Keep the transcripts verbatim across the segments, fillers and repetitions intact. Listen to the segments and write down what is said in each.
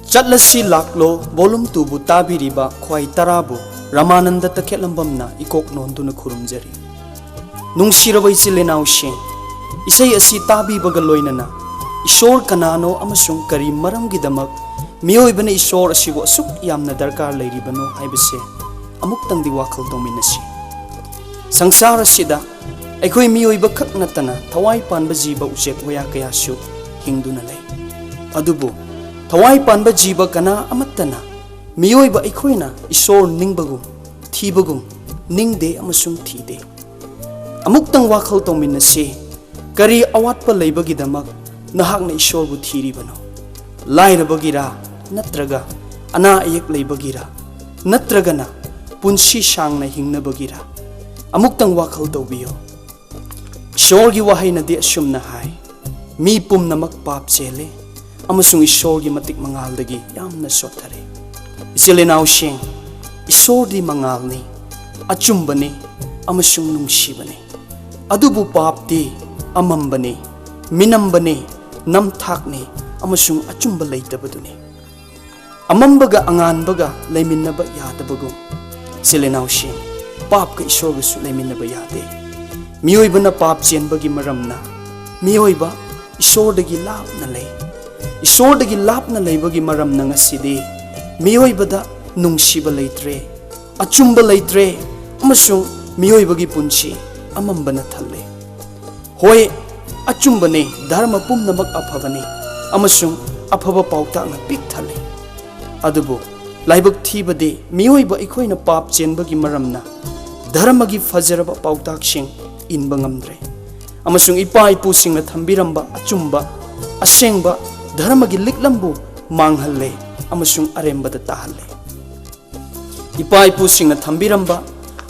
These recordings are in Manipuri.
ꯆꯠꯂꯁꯤ ꯂꯥꯛꯂꯣ volume two ꯕꯨ ꯇꯥꯕꯤꯔꯤꯕ ꯈ꯭ꯋꯥꯏ ꯇꯔꯥꯕꯨ ꯔꯃꯥꯅꯟꯗ ꯇꯈꯦꯠꯂꯝꯕꯝꯅ ꯏꯀꯣꯛ ꯅꯣꯟꯗꯨꯅ ꯈꯨꯔꯨꯝꯖꯔꯤ꯫ ꯅꯨꯡꯁꯤꯔꯕ ꯏꯆꯤꯜ ꯏꯅꯥꯎꯁꯤꯡ, ꯏꯁꯩ ꯑꯁꯤ ꯇꯥꯕꯤꯕꯒ ꯂꯣꯏꯅꯅ ꯏꯁꯣꯔ ꯀꯅꯥꯅꯣ ꯑꯃꯁꯨꯡ ꯀꯔꯤ ꯃꯔꯝꯒꯤꯗꯃꯛ ꯃꯤꯑꯣꯏꯕꯅ ꯏꯁꯣꯔ ꯑꯁꯤꯕꯨ ꯑꯁꯨꯛ ꯌꯥꯝꯅ ꯗꯔꯀꯥꯔ ꯂꯩꯔꯤꯕꯅꯣ ꯍꯥꯏꯕꯁꯦ ꯑꯃꯨꯛꯇꯪꯗꯤ ꯋꯥꯈꯜ ꯇꯧꯃꯤꯟꯅꯁꯤ꯫ ꯁꯪꯁꯥꯔ ꯑꯁꯤꯗ ꯑꯩꯈꯣꯏ ꯃꯤꯑꯣꯏꯕ ꯈꯛ ꯅꯠꯇꯅ ꯊꯋꯥꯏ ꯄꯥꯟꯕ ꯖꯤꯕ ꯎꯆꯦꯛ ꯋꯥꯌꯥ ꯀꯌꯥꯁꯨ ꯍꯤꯡꯗꯨꯅ ꯂꯩ꯫ ꯑꯗꯨꯕꯨ ꯊꯋꯥꯏ ꯄꯥꯟꯕ ꯖꯤꯕ ꯀꯅꯥ ꯑꯃꯠꯇꯅ ꯃꯤꯑꯣꯏꯕ ꯑꯩꯈꯣꯏꯅ ꯏꯁꯣꯔ ꯅꯤꯡꯕꯒꯨꯝ ꯊꯤꯕꯒꯨꯝ ꯅꯤꯡꯗꯦ ꯑꯃꯁꯨꯡ ꯊꯤꯗꯦ꯫ ꯑꯃꯨꯛꯇꯪ ꯋꯥꯈꯜ ꯇꯧꯃꯤꯟꯅꯁꯤ꯫ ꯀꯔꯤ ꯑꯋꯥꯠꯄ ꯂꯩꯕꯒꯤꯗꯃꯛ ꯅꯍꯥꯛꯅ ꯏꯁꯣꯔꯕꯨ ꯊꯤꯔꯤꯕꯅꯣ? ꯂꯥꯏꯔꯕꯒꯤꯔꯥ? ꯅꯠꯇ꯭ꯔꯒ ꯑꯅꯥ ꯑꯌꯦꯛ ꯂꯩꯕꯒꯤꯔꯥ? ꯅꯠꯇ꯭ꯔꯒꯅ ꯄꯨꯟꯁꯤ ꯁꯥꯡꯅ ꯍꯤꯡꯅꯕꯒꯤꯔꯥ? ꯑꯃꯨꯛꯇꯪ ꯋꯥꯈꯜ ꯇꯧꯕꯤꯌꯨ꯫ ꯏꯁꯣꯔꯒꯤ ꯋꯥꯍꯩꯅꯗꯤ ꯑꯁꯨꯝꯅ ꯍꯥꯏ, "ꯃꯤ ꯄꯨꯝꯅꯃꯛ ꯄꯥꯞ ꯆꯦꯜꯂꯤ ꯑꯃꯁꯨꯡ ꯏꯁꯣꯔꯒꯤ ꯃꯇꯤꯛ ꯃꯉꯥꯜꯗꯒꯤ ꯌꯥꯝꯅ ꯁꯣꯠꯊꯔꯦ꯫" ꯏꯆꯤꯜ ꯏꯅꯥꯎꯁꯤꯡ, ꯏꯁꯣꯔꯗꯤ ꯃꯉꯥꯜꯅꯤ, ꯑꯆꯨꯝꯕꯅꯤ ꯑꯃꯁꯨꯡ ꯅꯨꯡꯁꯤꯕꯅꯤ꯫ ꯑꯗꯨꯕꯨ ꯄꯥꯞꯇꯤ ꯑꯃꯝꯕꯅꯤ, ꯃꯤꯅꯝꯕꯅꯤ, ꯅꯝꯊꯥꯛꯅꯤ ꯑꯃꯁꯨꯡ ꯑꯆꯨꯝꯕ ꯂꯩꯇꯕꯗꯨꯅꯤ꯫ ꯑꯃꯝꯕꯒ ꯑꯉꯥꯟꯕꯒ ꯂꯩꯃꯤꯟꯅꯕ ꯌꯥꯗꯕꯒꯨꯝ, ꯏꯆꯤꯜ ꯏꯅꯥꯎꯁꯤꯡ, ꯄꯥꯞꯀ ꯏꯁꯣꯔꯒꯁꯨ ꯂꯩꯃꯤꯟꯅꯕ ꯌꯥꯗꯦ꯫ ꯃꯤꯑꯣꯏꯕꯅ ꯄꯥꯞ ꯆꯦꯟꯕꯒꯤ ꯃꯔꯝꯅ ꯃꯤꯑꯣꯏꯕ ꯏꯁꯣꯔꯗꯒꯤ ꯂꯥꯞꯅ ꯂꯩ꯫ ꯏꯁꯣꯔꯗꯒꯤ ꯂꯥꯞꯅ ꯂꯩꯕꯒꯤ ꯃꯔꯝꯅ ꯉꯁꯤꯗꯤ ꯃꯤꯑꯣꯏꯕꯗ ꯅꯨꯡꯁꯤꯕ ꯂꯩꯇ꯭ꯔꯦ, ꯑꯆꯨꯝꯕ ꯂꯩꯇ꯭ꯔꯦ, ꯑꯃꯁꯨꯡ ꯃꯤꯑꯣꯏꯕꯒꯤ ꯄꯨꯟꯁꯤ ꯑꯃꯝꯕꯅ ꯊꯜꯂꯦ꯫ ꯍꯣꯏ, ꯑꯆꯨꯝꯕꯅꯤ, ꯙꯔꯃ ꯄꯨꯝꯅꯃꯛ ꯑꯐꯕꯅꯤ ꯑꯃꯁꯨꯡ ꯑꯐꯕ ꯄꯥꯎꯇꯥꯛꯅ ꯄꯤꯛ ꯊꯜꯂꯤ꯫ ꯑꯗꯨꯕꯨ ꯂꯥꯏꯕꯛ ꯊꯤꯕꯗꯤ, ꯃꯤꯑꯣꯏꯕ ꯑꯩꯈꯣꯏꯅ ꯄꯥꯞ ꯆꯦꯟꯕꯒꯤ ꯃꯔꯝꯅ ꯙꯔꯃꯒꯤ ꯐꯖꯔꯕ ꯄꯥꯎꯇꯥꯛꯁꯤꯡ ꯏꯟꯕ ꯉꯝꯗ꯭ꯔꯦ, ꯑꯃꯁꯨꯡ ꯏꯄꯥ ꯏꯄꯨꯁꯤꯡꯅ ꯊꯝꯕꯤꯔꯝꯕ ꯑꯆꯨꯝꯕ, ꯑꯁꯦꯡꯕ ꯙꯔꯃꯒꯤ ꯂꯤꯛꯂꯝꯕꯨ ꯃꯥꯡꯍꯜꯂꯦ ꯑꯃꯁꯨꯡ ꯑꯔꯦꯝꯕꯗ ꯇꯥꯍꯜꯂꯦ꯫ ꯏꯄꯥ ꯏꯄꯨꯁꯤꯡꯅ ꯊꯝꯕꯤꯔꯝꯕ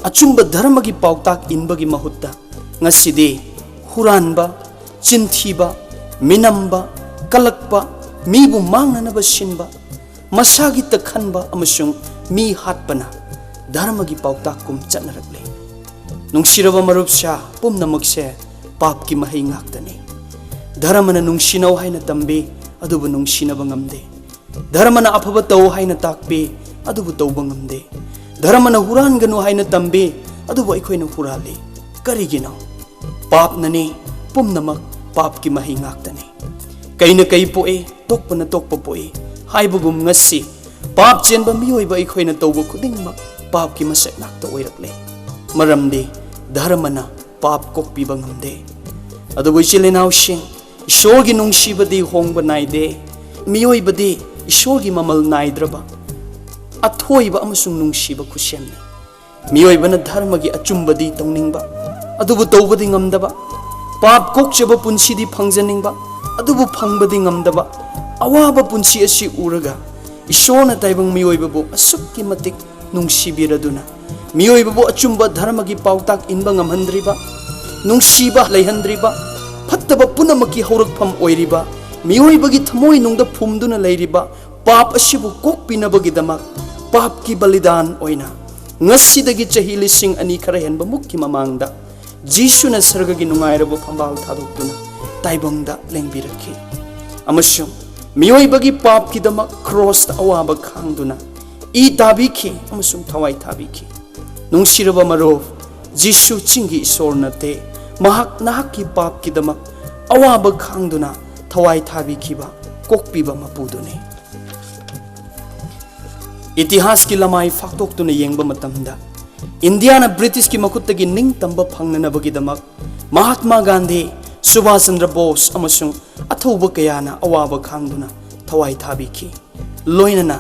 ꯑꯆꯨꯝꯕ ꯙꯔꯃꯒꯤ ꯄꯥꯎꯇꯥꯛ ꯏꯟꯕꯒꯤ ꯃꯍꯨꯠꯇ, ꯉꯁꯤꯗꯤ ꯍꯨꯔꯥꯟꯕ, ꯆꯤꯟꯊꯤꯕ, ꯃꯤꯅꯝꯕ, ꯀꯂꯛꯄ, ꯃꯤꯕꯨ ꯃꯥꯡꯅꯅꯕ ꯁꯤꯟꯕ, ꯃꯁꯥꯒꯤꯇ ꯈꯟꯕ ꯑꯃꯁꯨꯡ ꯃꯤ ꯍꯥꯠꯄꯅ ꯙꯔꯃꯒꯤ ꯄꯥꯎꯇꯥꯛꯀꯨꯝ ꯆꯠꯅꯔꯛꯂꯤ꯫ ꯅꯨꯡꯁꯤꯔꯕ ꯃꯔꯨꯞꯁꯥ, ꯄꯨꯝꯅꯃꯛꯁꯦ ꯄꯥꯞꯀꯤ ꯃꯍꯩ ꯉꯥꯛꯇꯅꯤ꯫ ꯙꯔꯃꯅ ꯅꯨꯡꯁꯤꯅꯧ ꯍꯥꯏꯅ ꯇꯝꯕꯤ, ꯑꯗꯨꯕꯨ ꯅꯨꯡꯁꯤꯅꯕ ꯉꯝꯗꯦ꯫ ꯙꯔꯃꯅ ꯑꯐꯕ ꯇꯧ ꯍꯥꯏꯅ ꯇꯥꯛꯄꯤ, ꯑꯗꯨꯕꯨ ꯇꯧꯕ ꯉꯝꯗꯦ꯫ ꯙꯔꯃꯅ ꯍꯨꯔꯥꯟꯒꯅꯨ ꯍꯥꯏꯅ ꯇꯝꯕꯤ, ꯑꯗꯨꯕꯨ ꯑꯩꯈꯣꯏꯅ ꯍꯨꯔꯥꯜꯂꯤ꯫ ꯀꯔꯤꯒꯤꯅꯣ? ꯄꯥꯞꯅꯅꯤ ꯄꯨꯝꯅꯃꯛ, ꯄꯥꯞꯀꯤ ꯃꯍꯩ ꯉꯥꯛꯇꯅꯤ꯫ ꯀꯩꯅ ꯀꯩ ꯄꯣꯛꯏ, ꯇꯣꯛꯄꯅ ꯇꯣꯛꯄ ꯄꯣꯛꯏ ꯍꯥꯏꯕꯒꯨꯝ, ꯉꯁꯤ ꯄꯥꯞ ꯆꯦꯟꯕ ꯃꯤꯑꯣꯏꯕ ꯑꯩꯈꯣꯏꯅ ꯇꯧꯕ ꯈꯨꯗꯤꯡꯃꯛ ꯄꯥꯞꯀꯤ ꯃꯁꯛ ꯉꯥꯛꯇ ꯑꯣꯏꯔꯛꯂꯦ꯫ ꯃꯔꯝꯗꯤ ꯙꯔꯃꯅ ꯄꯥꯞ ꯀꯣꯛꯄꯤꯕ ꯉꯝꯗꯦ꯫ ꯑꯗꯨꯕꯨ ꯏꯆꯤꯜ ꯏꯅꯥꯎꯁꯤꯡ, ꯏꯁꯣꯔꯒꯤ ꯅꯨꯡꯁꯤꯕꯗꯤ ꯍꯣꯡꯕ ꯅꯥꯏꯗꯦ꯫ ꯃꯤꯑꯣꯏꯕꯗꯤ ꯏꯁꯣꯔꯒꯤ ꯃꯃꯜ ꯅꯥꯏꯗ꯭ꯔꯕ ꯑꯊꯣꯏꯕ ꯑꯃꯁꯨꯡ ꯅꯨꯡꯁꯤꯕ ꯈꯨꯠꯁꯦꯝꯅꯤ꯫ ꯃꯤꯑꯣꯏꯕꯅ ꯙꯔꯃꯒꯤ ꯑꯆꯨꯝꯕꯗꯤ ꯇꯧꯅꯤꯡꯕ, ꯑꯗꯨꯕꯨ ꯇꯧꯕꯗꯤ ꯉꯝꯗꯕ, ꯄꯥꯞ ꯀꯣꯛꯆꯕ ꯄꯨꯟꯁꯤꯗꯤ ꯐꯪꯖꯅꯤꯡꯕ, ꯑꯗꯨꯕꯨ ꯐꯪꯕꯗꯤ ꯉꯝꯗꯕ, ꯑꯋꯥꯕ ꯄꯨꯟꯁꯤ ꯑꯁꯤ ꯎꯔꯒ ꯏꯁꯣꯔꯅ ꯇꯥꯏꯕꯪ ꯃꯤꯑꯣꯏꯕꯕꯨ ꯑꯁꯨꯛꯀꯤ ꯃꯇꯤꯛ ꯅꯨꯡꯁꯤꯕꯤꯔꯗꯨꯅ, ꯃꯤꯑꯣꯏꯕꯕꯨ ꯑꯆꯨꯝꯕ ꯙꯔꯃꯒꯤ ꯄꯥꯎꯇꯥꯛ ꯏꯟꯕ ꯉꯝꯍꯟꯗ꯭ꯔꯤꯕ, ꯅꯨꯡꯁꯤꯕ ꯂꯩꯍꯟꯗ꯭ꯔꯤꯕ, ꯐꯠꯇꯕ ꯄꯨꯝꯅꯃꯛꯀꯤ ꯍꯧꯔꯛꯐꯝ ꯑꯣꯏꯔꯤꯕ, ꯃꯤꯑꯣꯏꯕꯒꯤ ꯊꯃꯣꯏꯅꯨꯡꯗ ꯐꯨꯝꯗꯨꯅ ꯂꯩꯔꯤꯕ ꯄꯥꯞ ꯑꯁꯤꯕꯨ ꯀꯣꯛꯄꯤꯅꯕꯒꯤꯗꯃꯛ, ꯄꯥꯞꯀꯤ ꯕꯂꯤꯗꯥꯟ ꯑꯣꯏꯅ ꯉꯁꯤꯗꯒꯤ ꯆꯍꯤ ꯂꯤꯁꯤꯡ ꯑꯅꯤ ꯈꯔ ꯍꯦꯟꯕ ꯃꯨꯛꯀꯤ ꯃꯃꯥꯡꯗ ꯖꯤꯁꯨꯅ ꯁꯔꯒꯒꯤ ꯅꯨꯡꯉꯥꯏꯔꯕ ꯐꯝꯕꯥꯜ ꯊꯥꯗꯣꯛꯇꯨꯅ ꯇꯥꯏꯕꯪꯗ ꯂꯦꯡꯕꯤꯔꯛꯈꯤ꯫ ꯑꯃꯁꯨꯡ ꯃꯤꯑꯣꯏꯕꯒꯤ ꯄꯥꯞꯀꯤꯗꯃꯛ ꯀ꯭ꯔꯣꯁꯇ ꯑꯋꯥꯕ ꯈꯥꯡꯗꯨꯅ ꯏ ꯇꯥꯕꯤꯈꯤ ꯑꯃꯁꯨꯡ ꯊꯋꯥꯏ ꯊꯥꯕꯤꯈꯤ꯫ ꯅꯨꯡꯁꯤꯔꯕ ꯃꯔꯨꯞ, ꯖꯤꯁꯨ ꯆꯤꯡꯒꯤ ꯏꯁꯣꯔ ꯅꯠꯇꯦ꯫ ꯃꯍꯥꯛ ꯅꯍꯥꯛꯀꯤ ꯄꯥꯞꯀꯤꯗꯃꯛ ꯑꯋꯥꯕ ꯈꯥꯡꯗꯨꯅ ꯊꯋꯥꯏ ꯊꯥꯕꯤꯈꯤꯕ ꯀꯣꯛꯄꯤꯕ ꯃꯄꯨꯗꯨꯅꯤ꯫ ꯏꯇꯤꯍꯥꯁꯀꯤ ꯂꯃꯥꯏ ꯐꯥꯛꯇꯣꯛꯇꯨꯅ ꯌꯦꯡꯕ ꯃꯇꯝꯗ, ꯏꯟꯗꯤꯌꯥꯅ ꯕ꯭ꯔꯤꯇꯤꯁꯀꯤ ꯃꯈꯨꯠꯇꯒꯤ ꯅꯤꯡꯇꯝꯕ ꯐꯪꯅꯅꯕꯒꯤꯗꯃꯛ ꯃꯍꯥꯠꯃꯥ ꯒꯥꯟꯙꯤ, ꯁꯨꯚꯥꯁ ꯆꯟꯗ꯭ꯔ ꯕꯣꯁ ꯑꯃꯁꯨꯡ ꯑꯊꯧꯕ ꯀꯌꯥꯅ ꯑꯋꯥꯕ ꯈꯥꯡꯗꯨꯅ ꯊꯋꯥꯏ ꯊꯥꯕꯤꯈꯤ꯫ ꯂꯣꯏꯅꯅ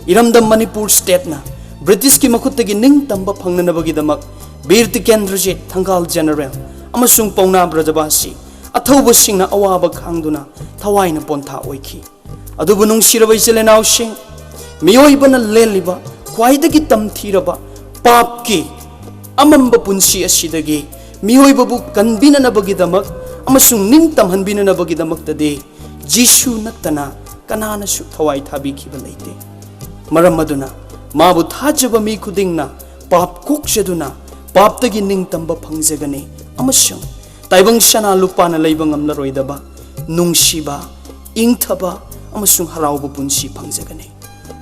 ꯏꯔꯝꯗꯝ ꯃꯅꯤꯄꯨꯔ ꯁ꯭ꯇꯦꯠꯅ ꯕ꯭ꯔꯤꯇꯤꯁꯀꯤ ꯃꯈꯨꯠꯇꯒꯤ ꯅꯤꯡꯇꯝꯕ ꯐꯪꯅꯅꯕꯒꯤꯗꯃꯛ ꯕꯤꯔ ꯇꯤꯀꯦꯟꯗ꯭ꯔꯖꯤꯠ, ꯊꯪꯒꯥꯜ ꯖꯦꯅꯔꯦꯜ, ꯑꯃꯁꯨꯡ ꯄꯥꯎꯅꯥ ꯕ꯭ꯔꯖꯕꯥꯁꯤ, ꯑꯊꯧꯕꯁꯤꯡꯅ ꯑꯋꯥꯕ ꯈꯥꯡꯗꯨꯅ ꯊꯋꯥꯏꯅ ꯄꯣꯟꯊꯥ ꯑꯣꯏꯈꯤ꯫ ꯑꯗꯨꯕꯨ ꯅꯨꯡꯁꯤꯔꯕ ꯏꯆꯤꯜ ꯏꯅꯥꯎꯁꯤꯡ, ꯃꯤꯑꯣꯏꯕꯅ ꯂꯦꯜꯂꯤꯕ ꯈ꯭ꯋꯥꯏꯗꯒꯤ ꯇꯝꯊꯤꯔꯕ ꯄꯥꯞꯀꯤ ꯑꯃꯝꯕ ꯄꯨꯟꯁꯤ ꯑꯁꯤꯗꯒꯤ ꯃꯤꯑꯣꯏꯕꯕꯨ ꯀꯟꯕꯤꯅꯅꯕꯒꯤꯗꯃꯛ ꯑꯃꯁꯨꯡ ꯅꯤꯡꯇꯝꯍꯟꯕꯤꯅꯅꯕꯒꯤꯗꯃꯛꯇꯗꯤ ꯖꯤꯁꯨ ꯅꯠꯇꯅ ꯀꯅꯥꯅꯁꯨ ꯊꯋꯥꯏ ꯊꯥꯕꯤꯈꯤꯕ ꯂꯩꯇꯦ꯫ ꯃꯔꯝ ꯑꯗꯨꯅ ꯃꯥꯕꯨ ꯊꯥꯖꯕ ꯃꯤ ꯈꯨꯗꯤꯡꯅ ꯄꯥꯞ ꯀꯣꯛꯆꯗꯨꯅ ꯄꯥꯞꯇꯒꯤ ꯅꯤꯡꯇꯝꯕ ꯐꯪꯖꯒꯅꯤ ꯑꯃꯁꯨꯡ ꯇꯥꯏꯕꯪ ꯁꯅꯥ ꯂꯨꯄꯥꯅ ꯂꯩꯕ ꯉꯝꯂꯔꯣꯏꯗꯕ ꯅꯨꯡꯁꯤꯕ, ꯏꯪꯊꯕ, ꯑꯃꯁꯨꯡ ꯍꯔꯥꯎꯕ ꯄꯨꯟꯁꯤ ꯐꯪꯖꯒꯅꯤ꯫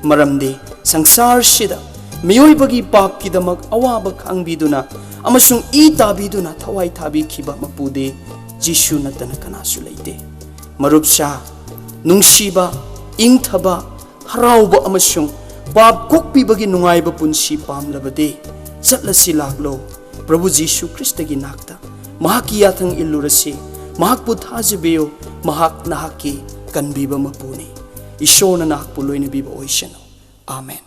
ꯃꯔꯝꯗꯤ ꯁꯪꯁꯥꯔꯁꯤꯗ ꯃꯤꯑꯣꯏꯕꯒꯤ ꯄꯥꯞꯀꯤꯗꯃꯛ ꯑꯋꯥꯕ ꯈꯥꯡꯕꯤꯗꯨꯅ ꯑꯃꯁꯨꯡ ꯏ ꯇꯥꯕꯤꯗꯨꯅ ꯊꯋꯥꯏ ꯊꯥꯕꯤꯈꯤꯕ ꯃꯄꯨꯗꯤ ꯖꯤꯁꯨ ꯅꯠꯇꯅ ꯀꯅꯥꯁꯨ ꯂꯩꯇꯦ꯫ ꯃꯔꯨꯞꯁꯥ, ꯅꯨꯡꯁꯤꯕ, ꯏꯪꯊꯕ, ꯍꯔꯥꯎꯕ ꯑꯃꯁꯨꯡ ꯄꯥꯞ ꯀꯣꯛꯄꯤꯕꯒꯤ ꯅꯨꯡꯉꯥꯏꯕ ꯄꯨꯟꯁꯤ ꯄꯥꯝꯂꯕꯗꯤ ꯆꯠꯂꯁꯤ ꯂꯥꯛꯂꯣ꯫ ꯄ꯭ꯔꯚꯨ ꯖꯤꯁꯨ ꯈ꯭ꯔꯤꯁꯇꯒꯤ ꯅꯥꯛꯇ ꯃꯍꯥꯛꯀꯤ ꯌꯥꯊꯪ ꯏꯜꯂꯨꯔꯁꯤ꯫ ꯃꯍꯥꯛꯄꯨ ꯊꯥꯖꯕꯤꯌꯨ꯫ ꯃꯍꯥꯛ ꯅꯍꯥꯛꯀꯤ ꯀꯟꯕꯤꯕ ꯃꯄꯨꯅꯤ꯫ ꯏꯁꯣꯔꯅ ꯅꯍꯥꯛꯄꯨ ꯂꯣꯏꯅꯕꯤꯕ ꯑꯣꯏꯁꯅꯨ꯫ ꯑꯥꯃꯦꯟ꯫